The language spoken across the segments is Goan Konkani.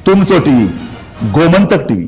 तुमचो टीव्ही, गोमंतक टीव्ही.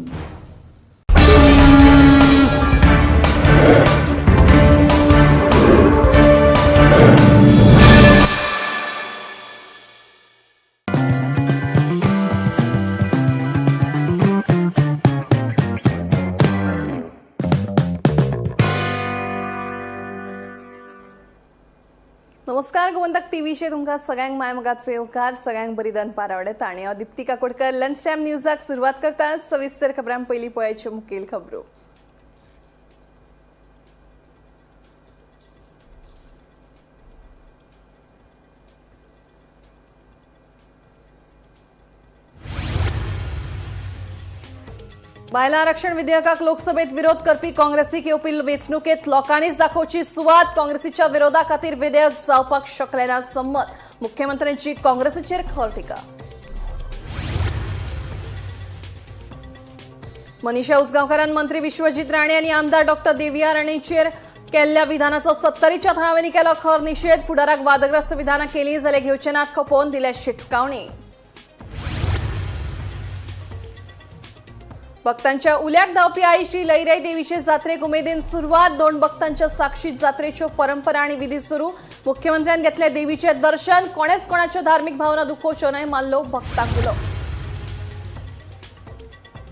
नमस्कार, गोमंतक टीव्हीचे तुमकां सगळ्यांक मायमगाचे येवकार. सगळ्यांक बरी दनपार आवडत आणि हांव दीप्ती काकोडकर लंच टायम न्यूजाक सुरवात करता. सविस्तर खबरां पयलीं पळयाच्यो मुखेल खबरो. बायलां आरक्षण विधेयकाक लोकसभेत विरोध करपी काँग्रेसीक येवपी वेंचणुकेत लोकांनीच दाखोवची सुवात. काँग्रेसीच्या विरोधा खातीर विधेयक जावपाक शकलें ना संमत. मुख्यमंत्र्यांची काँग्रेसीचेर खर टिका. मनीषा उसगांवकारान मंत्री विश्वजीत राणे आनी आमदार डॉक्टर देविया राणेचेर केल्ल्या विधानाचो सत्तरीच्या थळाव्यांनी केलो खर निशेध. फुडाराक वादग्रस्त विधानां केली जाल्यार घेवचे नात खपोवन दिल्या शिटकावणी. भक्तांच्या उल्याक धांवपी आई श्री लईराई देवीचे जात्रेक उमेदीन सुरवात. दोन भक्तांच्या साक्षीत जात्रेच्यो परंपरा आणि विधी सुरू. मुख्यमंत्र्यान घेतले देवीचे दर्शन. कोणेच कोणाच्यो धार्मिक भावना दुखोवच्यो न्हय, मानलो भक्तांक उलो.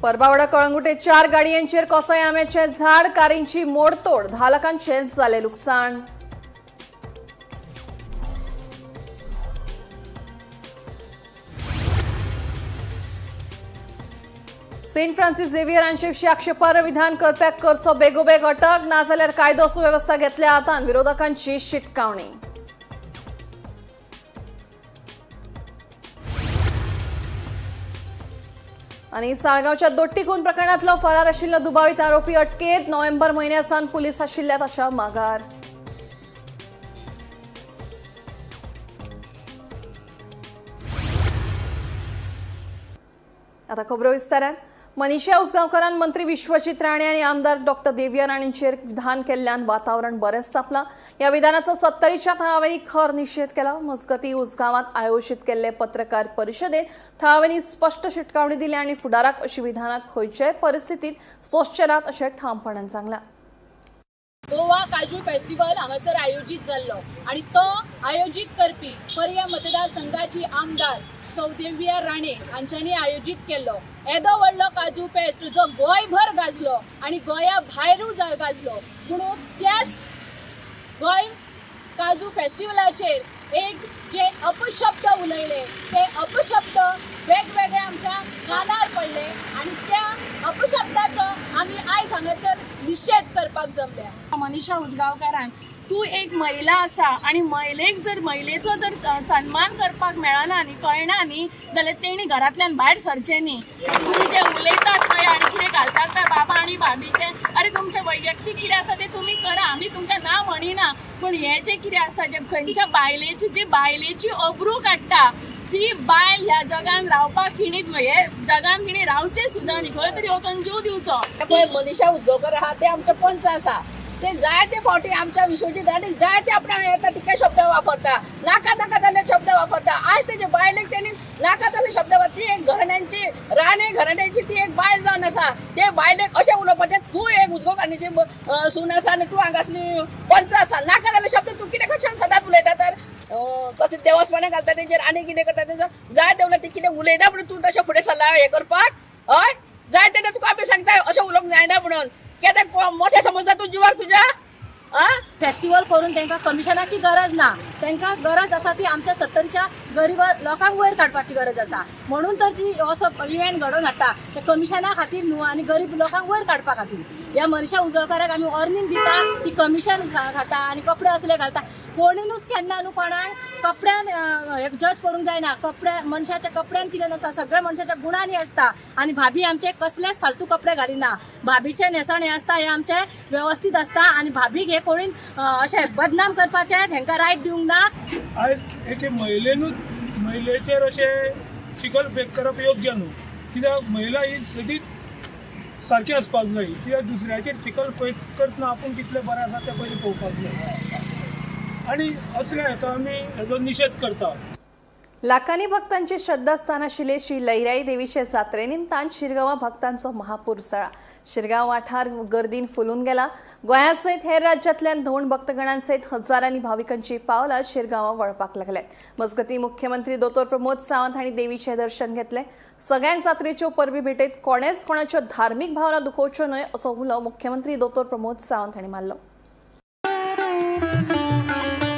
परबावडा कळंगुटे चार गाडयांचेर कोसळ्ळें आंब्याचें झाड. कारींची मोडतोड. 10 लाखांचें जालें लुकसाण. सेंट फ्रान्सिस झेवियर हांचे विशीं आक्षेपार्ह विधान करप्याक करचो बेगोबेग अटक, नाजाल्यार कायदो सुवेवस्था घेतल्या हातान, विरोधकांची शिटकावणी. आणि साळगावच्या दोट्टी खून प्रकरणातलो फरार आशिल्लो दुबावीत आरोपी अटकेत. नोव्हेंबर म्हयन्या सावन पुलीस आशिल्ल्या ताच्या मागार. आता खबरो विस्तारान. मनीषा उसगांवकारान मंत्री विश्वजीत राणे आणि आमदार डॉक्टर देविया राणेंचेर विधान केल्ल्यान वातावरण बरेंच तापलां. ह्या विधानाचो सत्तरीच्या थळाव्यांनी खर निशेध केला. मजगती, उसगांवात आयोजित केल्ले पत्रकार परिशदेत थळाव्यांनी स्पश्ट शिटकावणी दिली आणि फुडाराक अशी विधानां खंयच्याय परिस्थितीत सोंसचे नात अशें ठामपणान सांगलां. गोवा काजू फेस्टिवल हांगासर आयोजीत जाल्लो आणि तो आयोजीत करपी पर्या मतदारसंघाची आमदार सौदेविया राणे हांच्यांनी आयोजीत केल्लो येदो व्हडलो काजू फेस्ट जो गोंयभर गाजलो आणि गोंया भायरूय गाजलो. म्हणून त्याच गोंय काजू फेस्टिवलाचेर एक जे अपशब्द उलयले ते अपशब्द वेगवेगळे आमच्या कानार पडले आणि त्या अपशब्दाचो आमी आयज हांगासर निशेध करपाक जमल्या. मनीषा उजगांवकारांक, तूं एक महिला आसा आनी महिलेक जर महिलेचो जर सन्मान करपाक मेळना न्ही, कळना न्ही, जाल्यार तेणी घरांतल्यान भायर सरचें न्ही. तुमी जे उलयतात पळय आनी कितें घालतात पळय बाबा आनी भाभीचें, अरे तुमचें वैयक्तीक कितें आसा तें तुमी करा, आमी तुमकां ना म्हणिना. पूण हें जें कितें आसा, जें खंयच्या बायलेची, जी बायलेची अब्रू काडटा ती बायल ह्या जगान रावपाक तिणी, हे जगान तिणी रावचें सुद्दां न्ही. खंय तरी वचून जीव दिवचो. पळय, मनीषा उदगांवकर आहा ते आमचे पंच आसा. ते जायते फावटी आमच्या विश्वजीत राणे जायते आपणाक येता तितके शब्द वापरता, नाका नाका जाल्ले शब्द वापरता. आज तेजे बायलेक तेणी नाका जाल्ले शब्द वापर. ती एक घराण्यांची, राणे घराण्याची ती एक बायल जावन आसा. ते बायलेक अशें उलोवपाचें, तूं एक उजगांवकाराची सून आसा आनी तूं हांगासली पंच आसा, नाका जाल्ले शब्द तूं कितें कशें सदांच उलयता? तर कशें देवस्पणां घालता तेंचेर आनी कितें करता तेंचो जाय तेवले ती कितें उलयना म्हणून तूं तशें फुडें सरला हें करपाक? हय, जाय तेन्ना तुका आमी सांगता अशें उलोवंक जायना म्हणून. कित्याक मोठें समजता तूं जिवाक तुज्या आ? फेस्टिवल करून तांकां कमिशनाची गरज ना. तांकां गरज आसा ती आमच्या सत्तरीच्या गरीब लोकांक वयर काडपाची गरज आसा. म्हणून तर ती असो इव्हेंट घडोवन हाडटा. ते कमिशना खातीर न्हू, आनी गरीब लोकांक वयर काडपा खातीर. ह्या मनीषा उजगांवकाराक आमी वॉर्निंग दिता. ती कमिशन खाता आनी कपडे असले घालता. कोणीनूच केन्ना न्हू कोणाक कपड्यान जज करूंक जायना. कपड्या मनशाच्या कपड्यान कितें नासता, सगळ्या मनशाच्या गुणांनी आसता. आनी भाभी आमचे कसलेच फालतू कपडे घालिना. भाभीचे न्हेसण हें आसता, हें आमचें वेवस्थीत आसता. आनी भाभीक हे कोणी अशें बदनाम करपाचें हेंकां रायट दिवंक ना. आयज एके महिलेनूच महिलेचेर अशें चिखल फेक करप योग्य न्हू, कित्याक महिला ही सदींच सारकी आसपाक जाय. कित्याक दुसऱ्याचेर चिखल फेक करतना आपूण कितलें बरें आसा तें पयलीं पळोवपाक जाय आनी असल्या हेका आमी हेजो निशेध करता. लाखांनी भक्तांची श्रद्धास्थान आशिल्ले श्री लैराई देवीचे जात्रे निमतान शिरगांवां भक्तांचो महापूर सळा. शिरगांव वाठार गर्दीन फुलून गेला. गोंया सयत हेर राज्यांतल्यान धोंड भक्तगणांसयत हजारांनी भाविकांची पावलां शिरगांवां वळपाक लागल्यात. मजगतीं मुख्यमंत्री दोतोर प्रमोद सावंत हांणी देवीचें दर्शन घेतलें. सगळ्यांक जात्रेच्यो परबी भेटयत कोणेच कोणाच्यो धार्मीक भावना दुखोवच्यो न्हय असो उलो मुख्यमंत्री दोतोर प्रमोद सावंत हांणी मारलो.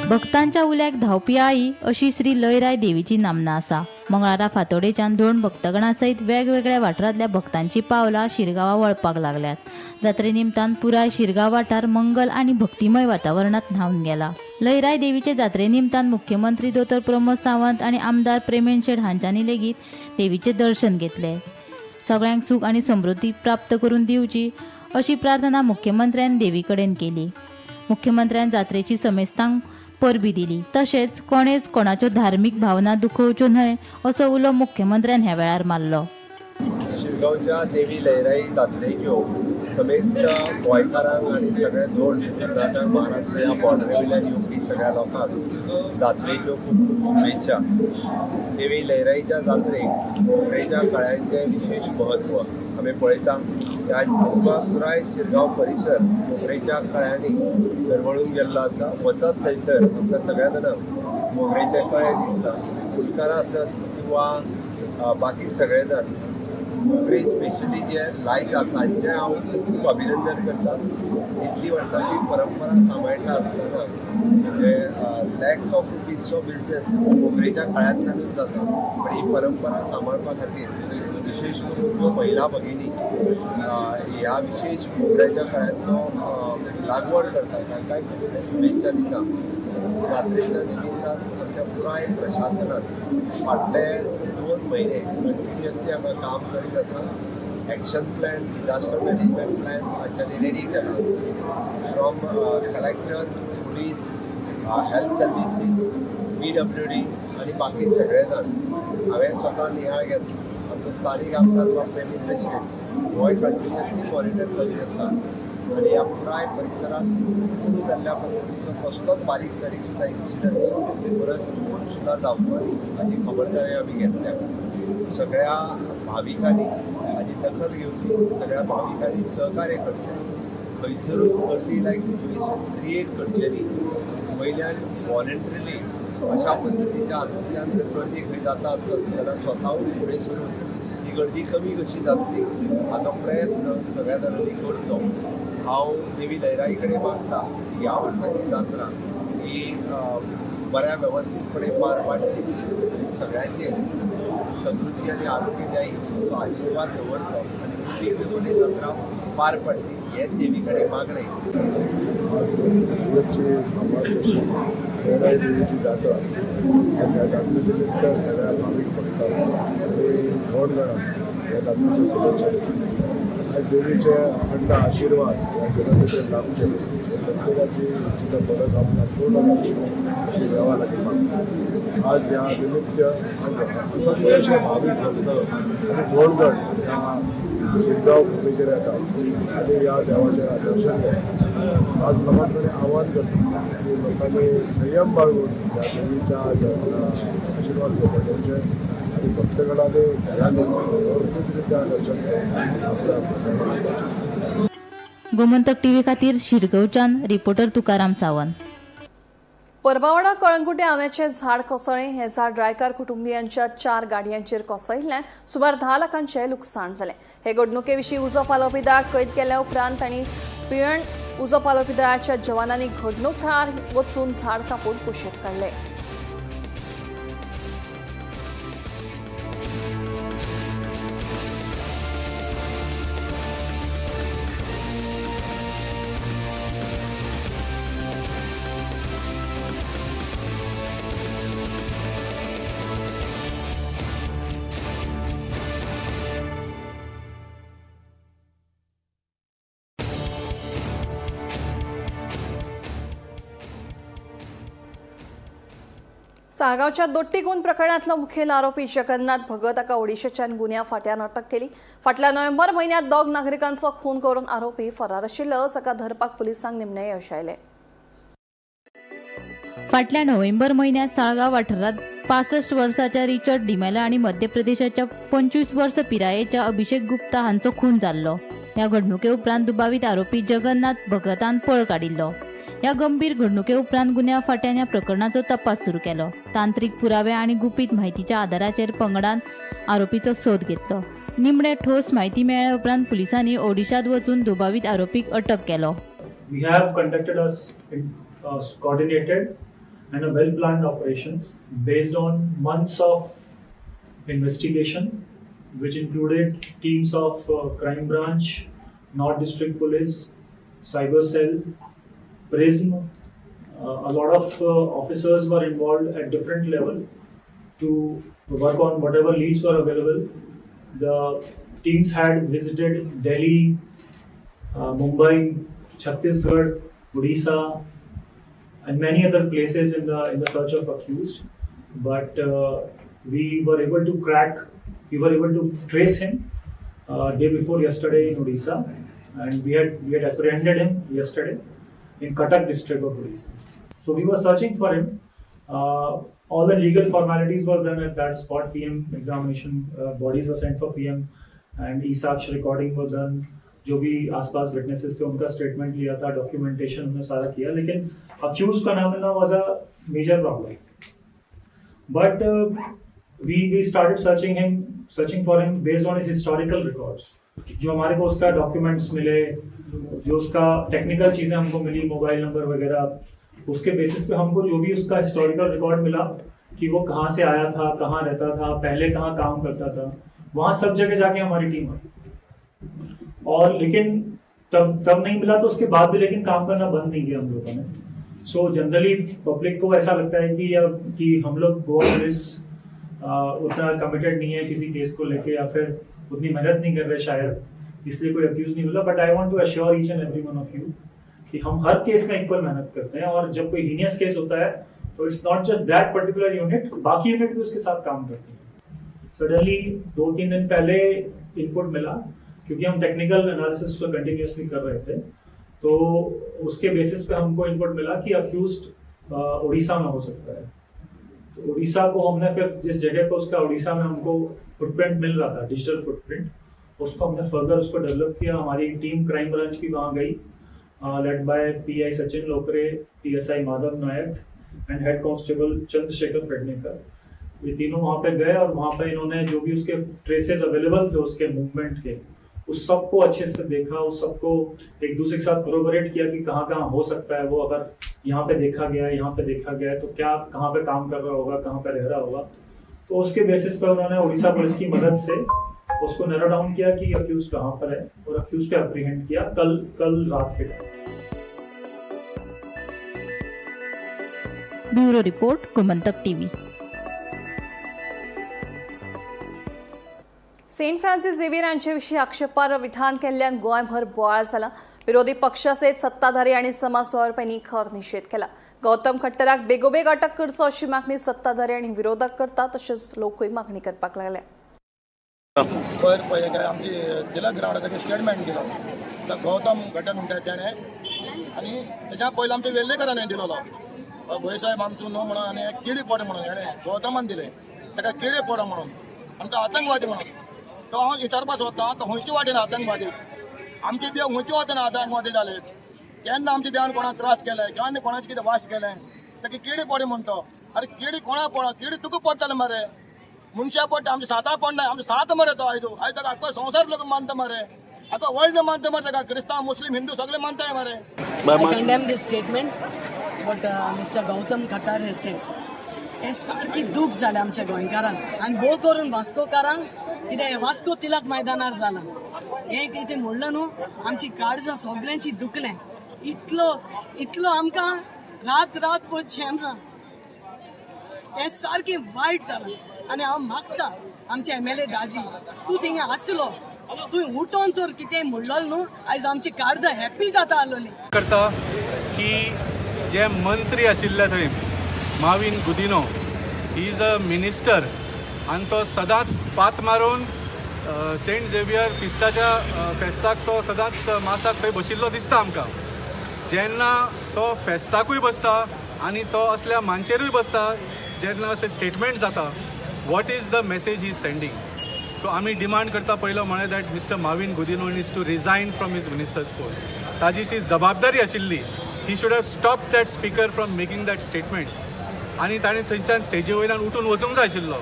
भक्तांच्या उल्याक धांवपी आई अशी श्री लयराय देवीची नामना आसा. मंगळारा फातोडेच्यान दोन भक्तगणां सयत वेगवेगळ्या वाठारांतल्या भक्तांची पावलां शिरगांवा वळपाक लागल्यात. जात्रे निमतान पुराय शिरगांव वाठार मंगल आनी भक्तिमय वातावरणांत न्हावन गेला. लयराय देवीचे जात्रे निमतान मुख्यमंत्री दोतोर प्रमोद सावंत आनी आमदार प्रेमेन शेट हांच्यांनी लेगीत देवीचें दर्शन घेतलें. सगळ्यांक सूख आनी समृद्धी प्राप्त करून दिवची अशी प्रार्थना मुख्यमंत्र्यान देवी कडेन केली. मुख्यमंत्र्यान जात्रेची समेस्तांक परबी दिली. तशेंच कोणेच कोणाच्यो धार्मीक भावना दुखोवच्यो न्हय असो उलो मुख्यमंत्र्यान ह्या वेळार मारलो. शिरगांवच्या देवी लयराई जात्रेच्यो समेस्त गोंयकारांक आनी सगळ्या दोन कर्नाटक, महाराष्ट्र ह्या बॉर्डरी वयल्यान येवपी सगळ्या लोकांक जात्रेच्यो खूब खूब शुभेच्छा. देवी लयराईच्या जात्रेक मोगरेच्या कळ्यांचें विशेश म्हत्व आमी पळयता. ह्या पुराय शिरगांव परिसर मोगरेच्या कळ्यांनी दरवळून गेल्लो आसा. वचत थंयसर आमकां सगळ्या जाणांक मोगरेचे कळे दिसता. फुलकारां आसत किंवा बाकी सगळे जाण मोगरे स्पेशली जे लायतात तांचें हांव खूब अभिनंदन करता. इतली वर्सांची परंपरा सांबाळटा आसतना म्हणजे लॅक्स ऑफ रुपीजचो बिजनेस मोगरेच्या कळ्यांतल्यानूच जाता, पण ही परंपरा सांबाळपा खातीर विशेश करून ज्यो महिला भगिनी ह्या विशेश मोगऱ्याच्या कळ्यांचो लागवड करता तांकांय खूब शुभेच्छा दिता. जात्रेच्या निमित्तान आमच्या पुराय प्रशासनान फाटले 2 म्हयने कंटिन्युअसली आमकां काम करीत आसा. Action plan, disaster management plan तांच्यांनी रेडी केला. From collector, police, health services, PWD आनी बाकी सगळे जाण हांवें स्वता नियाळ घेतलो. आमचो स्थानीक आमदार बाब रवींद्र शेट होय कंटिन्युअसली मॉनिटर करीत आसा आनी ह्या पुराय परिसरांत कुरू जाल्ल्या पद्दतीचो कसलोच बारीक सारीक सुद्दां इन्सिडंट्स परत चुकून सुद्दां जावचो न्ही हाची खबरदारी आमी घेतल्या. सगळ्या भाविकांनी हाची दखल घेवची, सगळ्या भाविकांनी सहकार्य करचें. खंयसरूच गर्दी लायक सिच्युएशन क्रिएट करचें न्ही. वयल्यान वॉलंटरीली अशा पद्दतीच्या हातूंतल्यान जर गर्दी खंय जाता आसत जाल्यार स्वताहून फुडें सरून ही गर्दी कमी कशी जातली हाचो प्रयत्न सगळ्या जाणांनी करचो. हांव देवी लयराई कडेन मागता ह्या वर्साची जात्रा ही बऱ्या वेवस्थीतपणे पार पाडची आनी सगळ्यांचेर सूख, समृद्धी आनी आरोग्य जाय असो आशिर्वाद दवरचो आनी निर्विघ्नपणे जात्रा पार पाडची हेच देवी कडेन मागणें. लयराई देवीची जात्रा, ह्या जात्रेचे निमित्त सगळ्या भावीक भक्तांक आनी गौडगणांक ह्या जात्रेच्यो शुभेच्छा. आज देवीचे अखंड आशीर्वाद ह्या जनतेचेर लाभचे, प्रत्येकाची इच्छित मनोकामना पूर्ण जावची अशी देवा लागीं मागता. आज ह्या निमित्त असंख्य अशे भावीक भक्त आनी गौडगण ह्या शिरगांव भुमीचेर येतात आनी ह्या देवाचें दर्शन घेतात. आज लोकां कडेन आव्हान करता की लोकांनी संयम बाळगून ह्या देवीच्या आशिर्वाद घेवपाचे आनी भक्तगणांनी सगळ्यांनी व्यवस्थीत रित्या दर्शन घेवन आपल्या. गोमंतक टीव्ही खातीर शिरगांवच्यान रिपोर्टर तुकाराम सावंत. परबावाडा कळंगुटे आंब्याचें झाड कोसळ्ळें. हें झाड रायकार कुटुंबियांच्या 4 गाडयांचेर कोसळिल्ल्यान सुमार 10 लाखांचें लुकसाण जालें. हे घडणुके विशीं उजो पालोवपी दळाक कळीत केल्या उपरांत तांणी पिळण उजो पालोवपी दळाच्या जवानांनी घडणूक थळार वचून झाड कापून कुशीक काडलें. साळगांवच्या दोट्टी गुण प्रकरणातलो मुखेल आरोपी जगन्नाथ भगत हाका ओडिशेच्यान गुन्यांव फांट्यान अटक केली. फाटल्या नोव्हेंबर म्हयन्यांत 2 नागरिकांचो खून करून आरोपी फरार आशिल्लो, ताका धरपाक पुलिसांक निमणें यश आयलें. फाटल्या नोव्हेंबर म्हयन्यांत साळगांव वाठारांत 65 वर्साच्या रिचर्ड डिमेला आनी मध्य प्रदेशाच्या 25 वर्स पिरायेच्या अभिषेक गुप्ता हांचो खून जाल्लो. ह्या घडणुके उपरांत दुबावीत आरोपी जगन्नाथ भगतान पळ काडिल्लो. ह्या गंभीर घडणुके उपरांत गुन्यांव फांट्यान ह्या प्रकरणाचो तपास सुरू केलो. तांत्रिक पुरावे आनी गुपीत म्हायतीच्या आदाराचेर पंगडान आरोपीचो सोद घेतलो. निमणे ठोस म्हायती मेळ्ळ्या उपरांत पुलिसांनी ओडिशांत वचून दुबावीत आरोपीक अटक केलो. We have conducted a coordinated and a well-planned operations based on months of investigation, which included teams of crime branch, North District Police, Cyber Cell, PRISM. A lot of officers were involved at different level to work on whatever leads were available. The teams had visited Delhi, Mumbai, Chhattisgarh, Odisha, and many other places in the search of accused. But we were able to crack, we were able to trace him day before yesterday in Odisha, and we had apprehended him yesterday in Cuttack district of Odisha. So we were searching for him. All the legal formalities were done at that spot. PM examination, bodies were sent for PM, and e-Saksh recording was done. जो भी आसपास विटनेसेस थे उनका स्टेटमेंट लिया था, डॉक्यूमेंटेशन हमने सारा किया, लेकिन अक्यूज का नाम मिलना was a major problem. But we started searching for him based on his historical records. जो हमारे को उसका डॉक्यूमेंट्स मिले, जो उसका टेक्निकल चीज़ें हमको मिली, मोबाइल नंबर वगैरह, उसके बेसिस पे हमको जो भी उसका हिस्टोरिकल रिकॉर्ड मिला कि वो कहाँ से आया था, कहाँ रहता था, पहले कहाँ काम करता था, वहाँ सब जगह जाके हमारी टीम आई। और लेकिन तब नहीं मिला, तो उसके बाद भी लेकिन काम करना बंद नहीं किया हम लोगों ने। सो जनरली पब्लिक को ऐसा लगता है कि हम लोग गोवा पुलिस उतना कमिटेड नहीं है किसी केस को लेके, या फिर उतनी मेहनत नहीं कर रहे शायद, इसलिए कोई अक्यूज नहीं मिला। But I want to assure each and every one of you कि हम हर केस में इक्वल मेहनत करते हैं, और जब कोई हीनियस केस होता है तो it's not just that particular unit, बाकी यूनिट भी उसके साथ काम करते हैं। सडनली 2-3 दिन पहले इनपुट मिला, क्योंकि हम टेक्निकल एनालिसिस को कंटिन्यूसली कर रहे थे, तो उसके बेसिस पे हमको इनपुट मिला कि अक्यूज्ड उड़ीसा में हो सकता है। तो उड़ीसा को हमने फिर जिस जगह पर उसका उड़ीसा में हमको फुटप्रिंट मिल रहा था, डिजिटल फुटप्रिंट, उसको हमने फर्दर उसको डेवलप किया। हमारी टीम क्राइम ब्रांच की वहाँ गई, led by PI Sachin Lokre, PSI Madhav Nayak and head constable Chandrashekhar Pednekar. ये तीनों वहाँ पे गए और वहाँ पे इन्होंने जो भी उसके ट्रेसेस अवेलेबल थे उसके मूवमेंट के, उस सबको अच्छे से देखा, उस सबको एक दूसरे के साथ कोरोबरेट किया कि कहाँ कहाँ हो सकता है वो, अगर यहाँ पे देखा गया है, यहाँ पे देखा गया है, तो क्या कहाँ पे काम कर रहा होगा, कहाँ पे रह रहा होगा। तो उसके बेसिस पर उन्होंने उड़ीसा पुलिस की मदद से उसको नैरो डाउन किया कि अक्यूज कहाँ पर है, और अक्यूज को अप्रीहेंड किया कल रात K time. Bureau report, Gomantak TV. Saint Francis Xavier यांच्याविषयी आक्षेपार्ह विधान केल्ल्यान गोंयभर बोवाळ जाला. विरोधी पक्षासयत सत्ताधारी आणि समाज वावुरप्यांनी खर निशेध केला. गौतम खट्टराक बेगोबेग अटक करचो अशी मागणी सत्ताधारी आणि विरोधक करतात, तशेंच लोकूय मागणी करपाक लागले. पयर पळय काय आमची तिलक ग्रावंडाचेर स्टेटमेंट दिलो तो गौतम घटन म्हणटा तेणें, आनी तेच्या पयलीं आमच्या वेर्लेकरान दिलोलो भोय साहेब आमचो न्हू म्हणून, आनी किडी पोट म्हणून हेणें गौतमान दिलें ताका किडी पोट म्हणून, आनी तो आतंकवादी म्हणून. तो हांव विचारपाक सोदता, तो खंयचे वाटेन आतंकवादी? आमचे देव खंयचे वाटेन आतंकवादी जाले? केन्ना आमच्या देवान कोणाक त्रास केले, केन्ना कोणाचें कितें वास केलें? ताका किडी पोट म्हणटा. अरे किडी कोणाक पडो? किडी तुका पडटलें मरे, मनशां पडटा, आमच्या साता पडना, आमच्या सात मरे तो आयज आयज ताका आख्खो संवसार लोक मानता मरे, आख्खो वर्ल्ड मानता मरे ताका, क्रिस्तांव मुस्लीम हिंदू सगळे मानताय मरे. I condemn this statement what Mr. Gautam Khattar has said. हे सारकी दूख जालें आमच्या गोंयकारांक आनी भोव करून वास्कोकारांक, कित्याक हें वास्को तिलक मैदानार जालां. हें कितें म्हणलें न्हू, आमची काळजां सगल्यांची दुखलें. इतलो इतलो आमकां रात रात पळय झेम ना, हें सारकें वायट जालां. आनी हांव मागता आमचे एमएलए दाजी, तूं थिंगा आसलो, तुवें उठोन तर कितें म्हणलो न्हू, आयज आमची काळजां हॅप्पी जाता आसलोली. करता की जे मंत्री आशिल्ले थंय Mauvin Godinho, he is a minister, आनी तो सदांच फात मारून सेंट झेवियर फिस्टाच्या फेस्ताक तो सदांच मासाक थंय बशिल्लो दिसता आमकां. जेन्ना तो फेस्ताकूय बसता आनी तो असल्या मांचेरूय बसता जेन्ना अशें स्टेटमेंट जाता, what is the message he sending? So आमी डिमांड करता पयलो म्हळ्यार that Mister Mauvin Godinho needs to resign from his minister's post. ताजी जी जबाबदारी आशिल्ली, he should have stop that speaker from making that statement आनी ताणें थंयच्यान स्टेजी वयल्यान उठून वचूंक जाय आशिल्लो.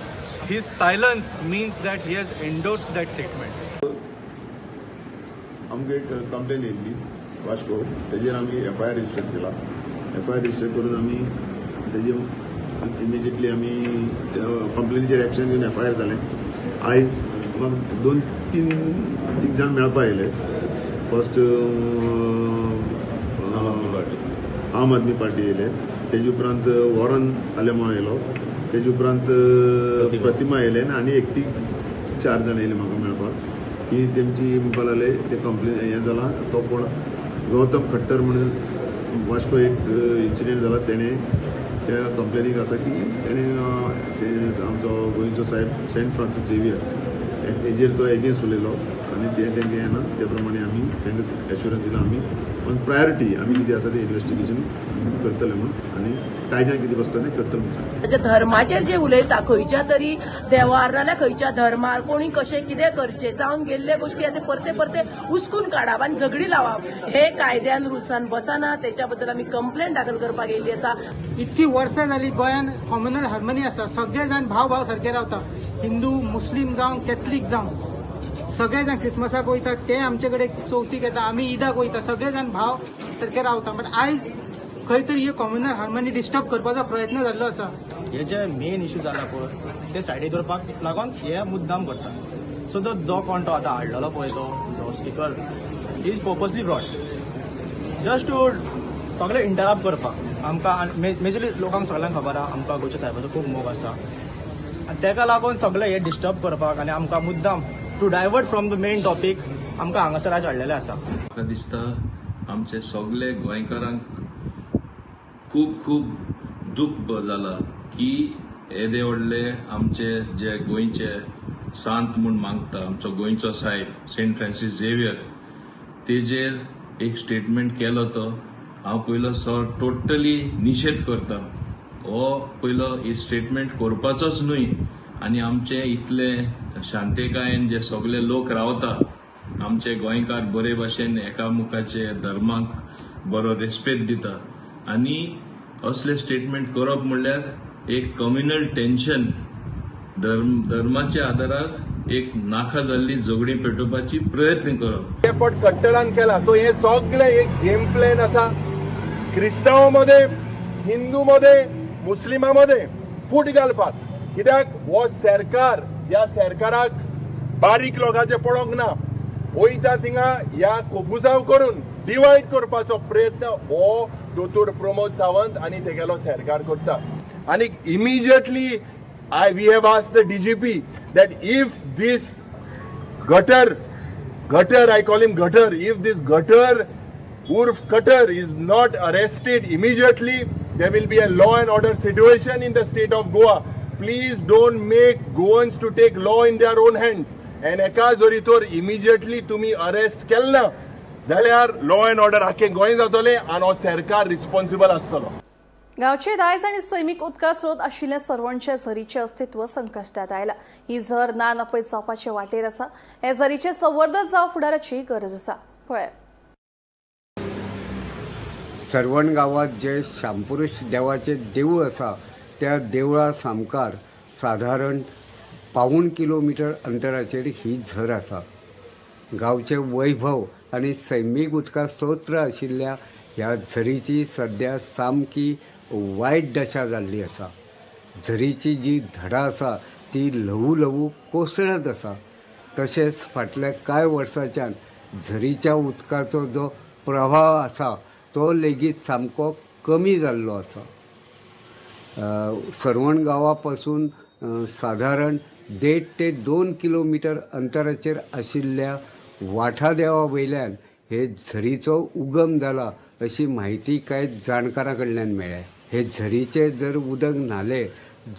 His silence means that he has endorse that statement. आमकां एक कंप्लेन येयल्ली वास्को, तेजेर आमी एफआयआर रजिस्टर केला. एफआयआर रजिस्टर करून आमी तेजे इमिजिएटली आमी कंप्लेनीचेर एक्शन घेवन एफआयआर जालें. आयज म्हाका दोन तीन तीग जाण मेळपा आयले. फर्स्ट आम आदमी पार्टी येयले, तेजे उपरांत वॉरन आलेमांव येयलो, तेजे उपरांत प्रतिमा येयले आनी एक तीग चार जाण येयले म्हाका मेळपाक की तेमची म्हणपाक लागले ते कंप्लेन हें जालां, तो कोण गौतम खट्टर म्हणून वास्को एक इन्सिडेंट जाला, तेणें त्या कंप्लेनीक आसा की तेणें आमचो गोंयचो साहेब सेंट फ्रांसीस झेवियर हेजेर तो एगेन्स्ट उलयलो आनी तें तेंकां येना. ते प्रमाणे आमी तांकां एश्युरन्स दिला, आमी ऑन प्रायोरिटी आमी कितें आसा तें इन्वेस्टिगेशन करतले म्हणून आनी कायद्यान कितें बसता तें करतले म्हणून सांगता. ताच्या धर्माचेर जे उलयता, खंयच्या तरी देवार नाल्यार खंयच्या धर्मार कोणी कशें कितें करचें, जावन गेल्ले गोश्टी आतां परते परते उस्कून काडप आनी झगडी लावप हे कायद्यान रुल्सान बसना. तेच्या बद्दल आमी कंप्लेन दाखल करपाक येयल्ली आसा. इतकी वर्सां जाली गोंयान कॉम्युनल हार्मनी आसा. सगळे जाण भाव भाव सारके रावता. हिंदू, मुस्लीम जावं, कॅथलीक जावं, सगळे जाण क्रिसमसाक वयता, ते आमचे कडेन चवथीक येता, आमी ईदाक वयता, सगळे जाण भाव सारके रावता. बट आयज खंय तरी ही कॉम्युनल हार्मनी डिस्टर्ब करपाचो प्रयत्न जाल्लो आसा. हे जे मेन इशू जाला पळय, ते सायडीक दवरपाक लागून हे मुद्दाम करता. सो तो जो कोण तो आतां हाडलेलो पळय, तो जो speaker is purposely brought just to सगळे इंटरप्ट करपाक आमकां. मेजरली लोकांक सगळ्यांक खबर आहा, आमकां गोंयच्या सायबाचो खूब मोग आसा आनी तेका लागून सगळे हे डिस्टर्ब करपाक आनी आमकां मुद्दाम to divert from the main topic आमकां हांगासर आयज हाडलेलें आसा. म्हाका दिसता आमचे सगळे गोंयकारांक खूब खूब दुख्ख जाला की येदे व्हडले आमचे जे गोंयचे सांत म्हूण मागता आमचो गोंयचो सायब सेंट फ्रांसीस झेवियर, तेजेर एक स्टेटमेंट केलो तो हांव पयलो सो टोटली निशेध करता. हो पयलो स्टेटमेंट करपाचोच न्हय आनी आमचे इतले शांतिकायेन जे सगळे लोक रावता, आमचे गोंयकार बरे भाशेन एकामुखाचे धर्माक बरो रेस्पेद दिता आनी असले स्टेटमेंट करप म्हणल्यार एक कम्युनल टेन्शन, धर्म धर्माच्या आदारार एक नाका जाल्ली झगडीं पेटोवपाची प्रयत्न करप. एफर्ट कट्टरान केला. सो हे सगळे एक गेम प्लॅन आसा, क्रिस्तांव मध्ये, हिंदू मध्ये, मुस्लिमा मध्ये फूट घालपाक. कित्याक हो सरकार, ह्या सरकाराक बारीक लोकांचे पडोंक ना. वयता थिंगा ह्या कोफुजांव करून डिवायड करपाचो प्रयत्न हो दोतोर प्रमोद सावंत आनी तेगेलो सरकार करता. आनी immediately we have asked the DGP that if this gutter gutter, I call him gutter, if this gutter Urf Cutter is not arrested immediately, there will be a law and order situation in the state of Goa. Please don't make Goans to take law in their own hands. And एका जरी तर immediately तुम्ही अरेस्ट केल ना जाल्यार लॉ अँड ऑर्डर आख्खे गोंय जातले आनी हो सरकार रिस्पॉन्सिबल आसतलो. गावचे दायज आणि सैमीक उदका स्रोत आशिल्ल्या सर्वणच्या झरीचे अस्तित्व संकश्टात आयला. ही झर ना नपयत जावपाचे वाटेर आसा. हे झरीचे संवर्धन जावप फुडाराची गरज आसा. पळय. सर्वण गांवांत जे शामपुरुष देवाचें देवूळ आसा, त्या देवळा सामकार सादारण पावूण किलोमिटर अंतराचेर ही झर आसा. गांवचें वैभव आनी सैमीक उदका स्तोत्र आशिल्ल्या ह्या झरीची सद्या सामकी वायट दशा जाल्ली आसा. झरीची जी धडां आसा ती ल्हवू ल्हवू कोसळत आसा. तशेंच फाटल्या कांय वर्सांच्यान झरीच्या उदकाचो जो प्रवाह आसा तो लेगीत सामको कमी जाल्लो आसा. सर्वण गांवा पासून सादारण 1.5 ते 2 किलोमिटर अंतराचेर आशिल्ल्या वाठादेवा वयल्यान हे झरीचो उगम जाला अशी म्हायती कांय जाणकारां कडल्यान मेळ्ळ्या. हे झरीचें जर उदक न्हालें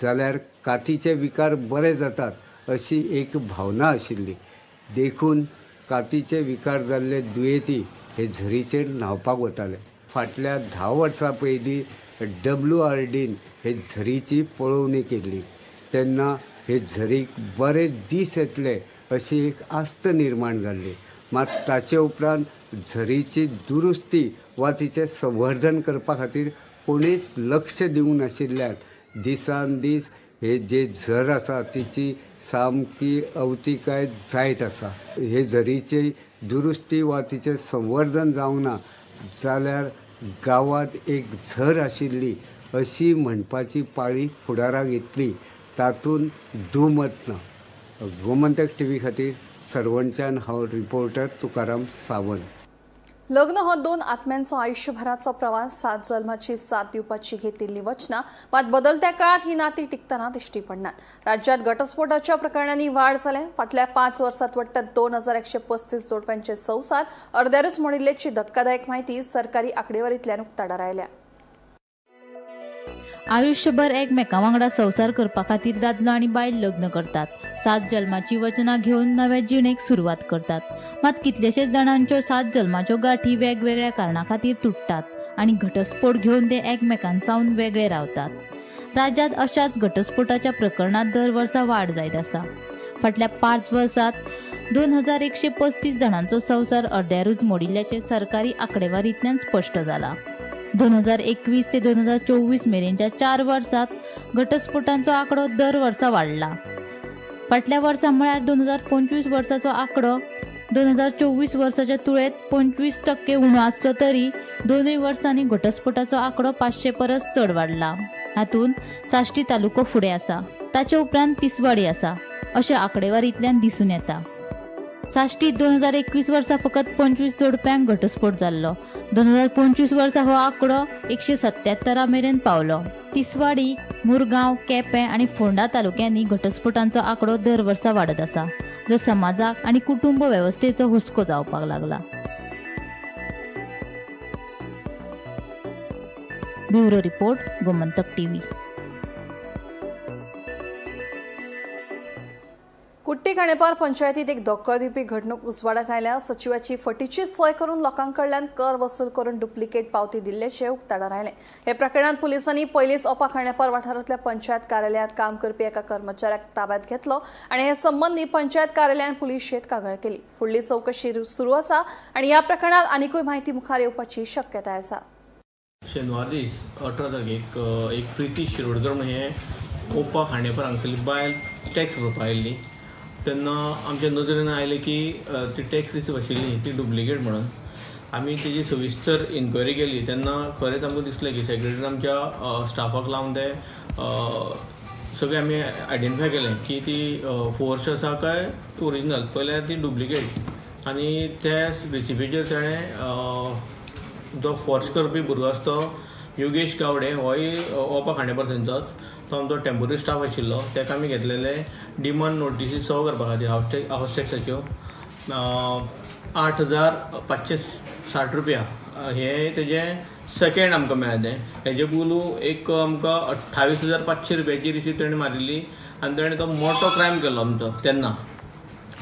जाल्यार कातीचे विकार बरे जातात अशी एक भावना आशिल्ली. देखून कातीचे विकार जाल्ले दुयेंती हे झरीचेर न्हांवपाक वताले. फाटल्या 10 वर्सां पयलीं WRDन हे झरीची पळोवणी केल्ली तेन्ना हे झरीक बरे दीस येतले अशी एक आस्त निर्माण जाल्ली. मात ताचे उपरांत झरीची दुरुस्ती वा तिचें संवर्धन करपा खातीर कोणीच लक्ष दिवंक नाशिल्ल्यान दिसान दीस हे जे झर आसा तिची सामकी अवतिकाय जायत आसा. हे झरीची दुरुस्ती वा तिचें संवर्धन जावंक ना जाल्यार गांवांत एक झर आशिल्ली अशी म्हणपाची पाळी फुडाराक येतली तातूंत दुमत ना. गोमंतक टीव्ही खातीर सर्वणच्यान हांव रिपोर्टर तुकाराम सावंत. लग्न हो दोन आत्म्यांचो आयुष्यभराचो प्रवास, सात जल्माची साथ दिवपाची घेतिल्ली वचनां मात बदलत्या काळात ही नाती टिकतना दिश्टी पडनात. राज्यात घटस्फोटाच्या प्रकरणांनी वाढ जाल्या. फाटल्या 5 वर्सात वट्ट 2135 जोडप्यांचे संसार अर्द्यारूच मोडिल्ल्याची धक्कादायक माहिती सरकारी आकडेवारीतल्यान उक्ताडार आयल्या. आयुष्यभर एकमेकां वांगडा संवसार करपा खातीर दादलो आनी बायल लग्न करतात. 7 जल्माची वचनां घेवन नव्या जिणेक सुरवात करतात. मात कितलेशेच जाणांच्यो 7 जल्माच्यो गांठी वेगवेगळ्या कारणां खातीर तुटतात आनी घटस्फोट घेवन ते एकमेकांसावन वेगळे रावतात. राज्यांत अशाच घटस्फोटाच्या प्रकरणांत दर वर्सा वाड जायत आसा. फाटल्या 5 वर्सांत 2135 जाणांचो संवसार अर्द्यारूच मोडिल्ल्याचें सरकारी आंकडेवारींतल्यान स्पश्ट जाला. 2021 ते 2024 मेरेनच्या 4 वर्सात घटस्फोटांचो आंकडो दर वर्सा वाडला. फाटल्या वर्सा म्हळ्यार 2025 वर्साचो आंकडो 2024 वर्साच्या तुळेंत 25% उणो आसलो तरी दोनूय वर्सांनी घटस्फोटाचो आंकडो 500 परस चड वाडला. हातूंत साश्टी तालुको फुडें आसा, ताचे उपरांत तिसवाडी आसा अशें आंकडेवारींतल्यान दिसून येता. साश्टी 2021 वर्सा फकत 25 जोडप्यांक घटस्फोट जाल्लो. 2025 वर्सा हो आंकडो 177 मेरेन पावलो. तिसवाडी, मुरगांव, केपें आनी फोंडा तालुक्यांनी घटस्फोटांचो आंकडो दर वर्सा वाडत आसा, जो समाजाक आनी कुटुंब वेवस्थेचो हुस्को जावपाक लागला. Bureau report, Gomantak TV. Kutti Khandepar पंचायतीत एक धक्को दिवपी घडणूक उजवाडाक आयल्या. सचिवाची फटीची सय करून लोकां कडल्यान कर वसूल करून डुप्लिकेट पावती दिल्ल्याचें उक्ताडार आयलें. हे प्रकरणांत पुलिसांनी पयलींच ओपा खांडेपार वाठारांतल्या पंचायत कार्यालयांत काम करपी एका कर्मचाऱ्याक ताब्यात घेतलो आनी हे संबंदी पंचायत कार्यालयान पुलिशेंत कागाळ केली. फुडली चवकशी सुरू आसा आनी ह्या प्रकरणांत आनिकूय म्हायती मुखार येवपाची शक्यताय आसा. शेनवार दीस 18 तारखेक एक प्रिती शिरोडकर म्हणून हे ओपा खांडेपार हांगसरली बायल टॅक्स भरपाक आयिल्ली. तेन्ना आमच्या नदरेन आयलें की ती टॅक्स रिसीव आशिल्ली ती डुप्लिकेट म्हणून. आमी तेजी सविस्तर इन्क्वायरी केली तेन्ना खरेंच आमकां दिसलें की सेक्रेटरीन आमच्या स्टाफाक लावन ते सगळें आमी आयडेंटिफाय केलें की ती फोर्स आसा काय ओरिजिनल. पयल्यार ती डुप्लिकेट आनी त्या रिसिपीचेर ताणें जो फोर्स करपी भुरगो आसा तो योगेश गावडे होय ओपा खांडेपार थंयचोच, तो आमचो टेम्पोररी स्टाफ आशिल्लो. ताका आमी घेतलेले डिमांड नोटिसी सर्व करपा खातीर हावस टॅक्साच्यो 8,560 रुपया हे तेजें सेकेंड आमकां मेळ्ळें. तें हेजे पयलू एक आमकां 28,500 रुपयाची रिसीप्ट ताणें मारिल्ली आनी ताणें तो मोटो क्रायम केल्लो आमचो तेन्ना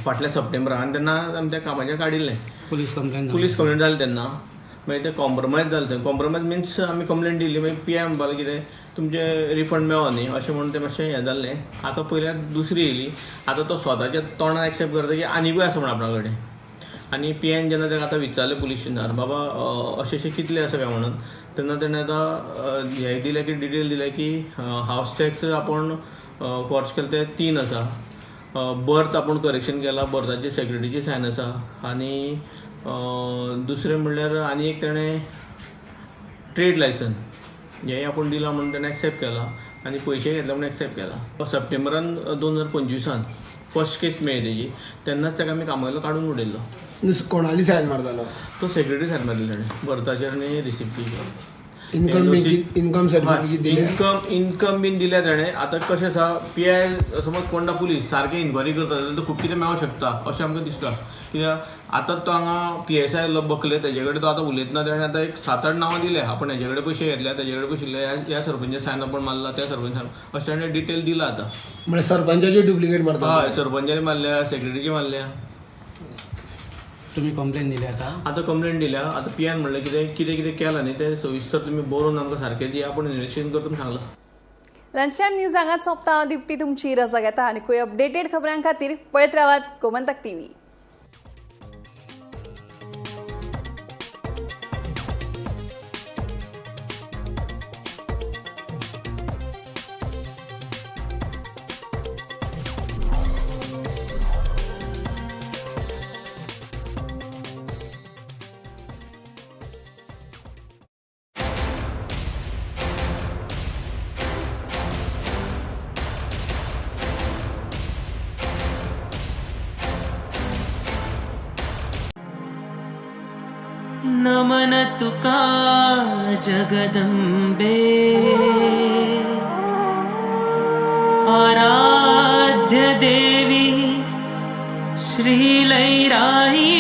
फाटल्या सप्टेंबराक, आनी तेन्ना आमी त्या कामाचेर काडिल्लें. पुलीस कंप्लेन जाली तेन्ना. मागीर ते कॉम्प्रोमायज जालें. तें कॉम्प्रोमायज मिन्स आमी कंप्लेन दिली, मागीर पी I म्हणपाक कितें तुमचें रिफंड मेळो न्ही अशें म्हणून तें मातशें हें जाल्लें. आतां पयल्यार दुसरी येयली. आतां तो स्वताच्या तोंडान एक्सेप्ट करता की आनिकूय आसा म्हण आपणा कडेन. आनी पी आयन जेन्ना ताका आतां विचारलें पुलीस स्टेशनार, बाबा अशें अशें कितलें आसा काय म्हणून, तेन्ना तेणें आतां हें दिलें की डिटेल दिलें की हावस टॅक्स आपूण फोर्स केलें ते 3 आसा, बर्थ आपूण करेक्शन केला, बर्थाची सेक्रेटरीची सायन आसा, आनी दुसरें म्हणल्यार आनी एक ताणें ट्रेड लायसन हें आपूण दिलां म्हणून ताणें एक्सेप्ट केलां आनी पयशे घेतले म्हणून एक्सेप्ट केला. सप्टेंबरान 2025 फर्स्ट केस मेळ्ळी तेजी, तेन्नाच ताका आमी कामावयलो काडून उडयल्लो. कोणाली सायन मारतालो तो? सेक्रेटरी सायन मारली ताणें बर्थाचेर आनी रिसिप्टीचेर. इन्कम सर्टिफिकेट दिल्या? इन्कम बीन दिल्या ताणें. आतां कशें आसा, पी I समज कोंडा पुलीस सारकें इन्क्वायरी करता जाल्यार तो खूब कितें मेळोंक शकता अशें आमकां दिसता. कित्याक आतां तो हांगा पी एस I बकले तेजे कडेन तो आतां उलयतना ताणें आतां एक 7-8 नांवां दिल्या, आपण हेजे कडेन पयशे घेतल्या, तेजे कडेन पयशे दिले, ह्या सरपंचा सायन आपण मारला, त्या सरपंच सायन, अशें ताणें डिटेल दिला आतां. म्हळ्यार सरपंचाची डुप्लिकेट मारता? हय, सरपंचानी मारल्या, सेक्रेटरीची मारल्या. तुमी कंप्लेन दिली आतां? आतां कंप्लेन दिल्या. आतां पी आयन म्हणलें कितें कितें कितें केलां न्ही तें सविस्तर तुमी बरोवन आमकां सारकें दिया, आपूण इन्वेस्टिगेशन करता म्हूण सांगलां. लंच टायम न्यूज हांगाच सोंपता. दिप्ती तुमची रजा घेता. आनीकूय अपडेटेड खबरां खातीर पळयत रावात गोमंतक टीव्ही. नमन तुका जगदंबे, आराध्य देवी श्रीलैराई.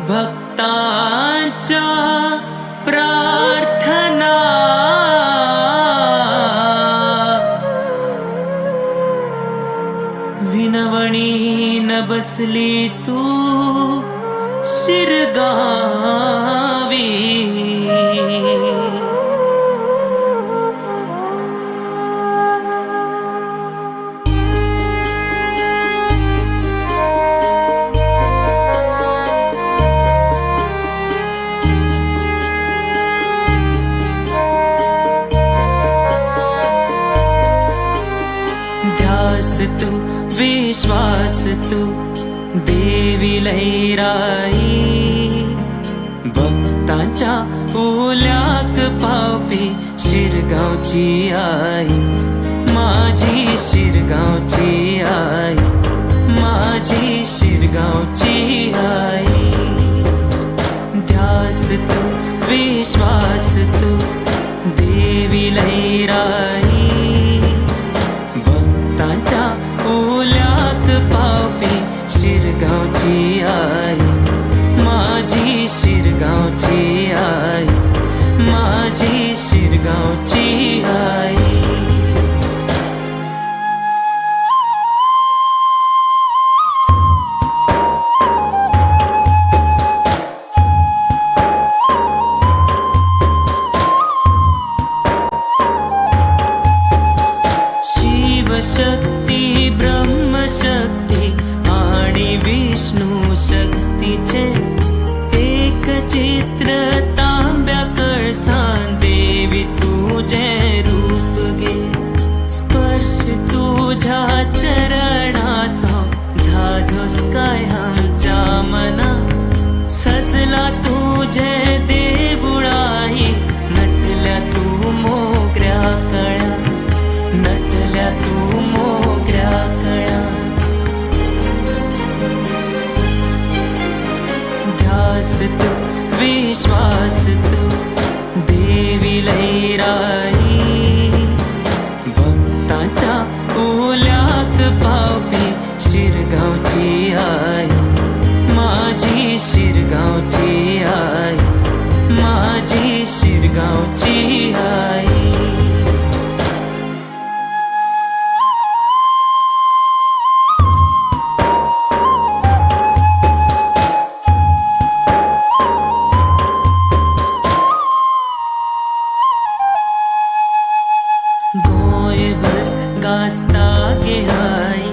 भक्तांच्या प्रार्थना विनवणी न बसली तू शिरगावी. ध्यास तू विश्वास तू देवी लैराई, भक्तांच्या उल्याक पावपी शिरगांवची आई, माझी शिरगांवची आई, माझी शिरगांवची आई. ध्यास तू विश्वास तू देवी लैराई, भक्तांच्या उल्याक पावपी शिरगांवची आई, माझी शिरगांवची आई, माझी शिरगांवची आई. शिवशक्ती ब्रह्मशक्ती आणि विष्णू शक्तीचे एक चित्र तांब्या कळसान देवी तुझे रूप गे, स्पर्श तुझ्या चरणाचा धाधोस काय आमच्या मना, सजला तुझे देवळाई नटल्या तू मोगऱ्या कळ्या, नटल्या तू मोगऱ्या कळ्या. ध्यास तू विश्वास तू देवी लैराई, भक्तांच्या उल्याक पावपी शिरगांवची आई, माझी शिरगांवची आई, माझी शिरगांवची आई. गोंयभर गाजता गे आई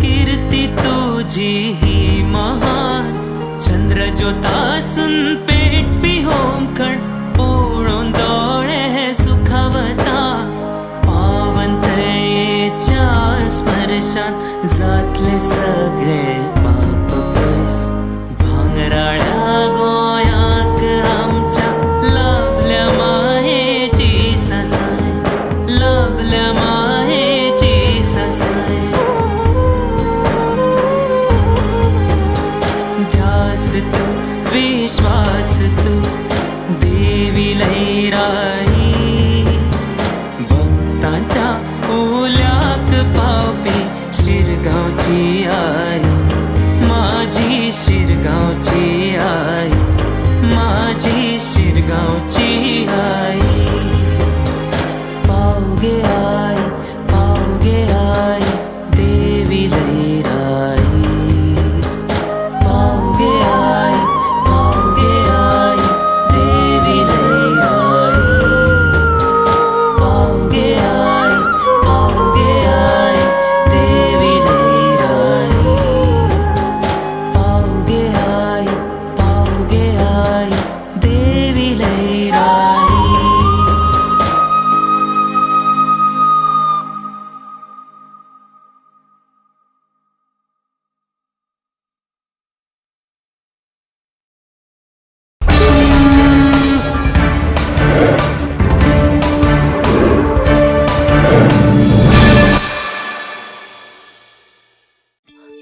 कीर्ती तुझी ही महान, चंद्रज्योतासून पेटपी होमखण पळोवन दोळे सुखावता, पावन तळयेच्या स्पर्शान जातले सगळे पाप पयस, भांगराळ्या गोंयाक आमच्या लाभल्या मायेची सासाय, लाभल्या मायेची सासाय. ध्यास तू विश्वास तू देवी लैराई, भक्तांच्या उल्याक पावपी शिरगांवची आई, माझी शिरगांवची आई, माझी शिरगांवची आई. पावगे आई, पावगे आई.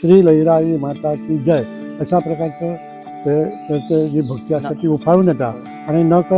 श्री लईराई माता की जय अशा प्रकारचं ते त्याचे जी भक्ती असते ती उफाळून येता आणि नकळत.